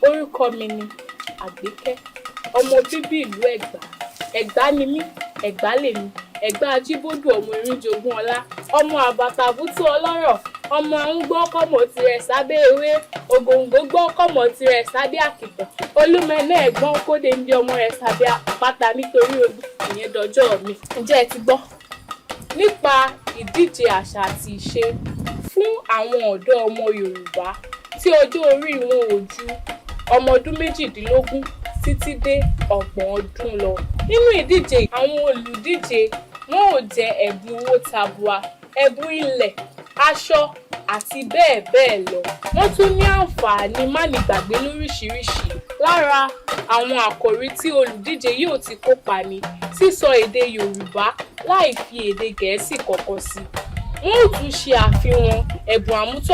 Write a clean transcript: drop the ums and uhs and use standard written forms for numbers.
Orúkọ mi ni Àgbékẹ́, ọmọ bíbí ìlú Ẹ̀gbá. Ẹ̀gbá ni mí, Ẹ̀gbá lèmi, Ẹ̀gbá Ajíbódù, ọmọ Erinjogún ọlá, ọmọ àbàtàbútú ọlọ́rọ̀, ọmọ arúgbó kọ́mọ tirẹ̀ sábẹ́ ewé, ògòǹgò gbọ́ kọ́mọ tirẹ̀ sábẹ́ àkìtàn, olúmẹ̀nà ẹ̀gbọ́n kóde ń bí ọmọ rẹ̀ sábẹ́ àpáta nítorí ogun. Ìyẹn dọjọ́ mi. Ǹjẹ́ ẹ ti gbọ́ nípa ìdíje àṣà àti ìṣe fún àwọn ọ̀dọ́ ọmọ Yorùbá tí ọjọ́ orí wọn ò ju ọmọ ọdún 18 títí dé 30 ọdún lọ? Nínú ìdíje, àwọn olùdíje wọn ò jẹ ẹ̀bùn owó tabua, ẹ̀bùn ilẹ̀, aṣọ àti bẹ́ẹ̀ bẹ́ẹ̀ lọ. Wọ́n tún ní àǹfààní mánigbàgbé lóríṣiríṣi. Lára àwọn àkòrí tí olùdíje yóò ti kópa ní sísọ èdè Yorùbá láì fi èdè Gẹ̀ẹ́sì kankan sí. Wọn ó tún ṣe àfihàn ẹ̀bùn àmútọ̀runwá.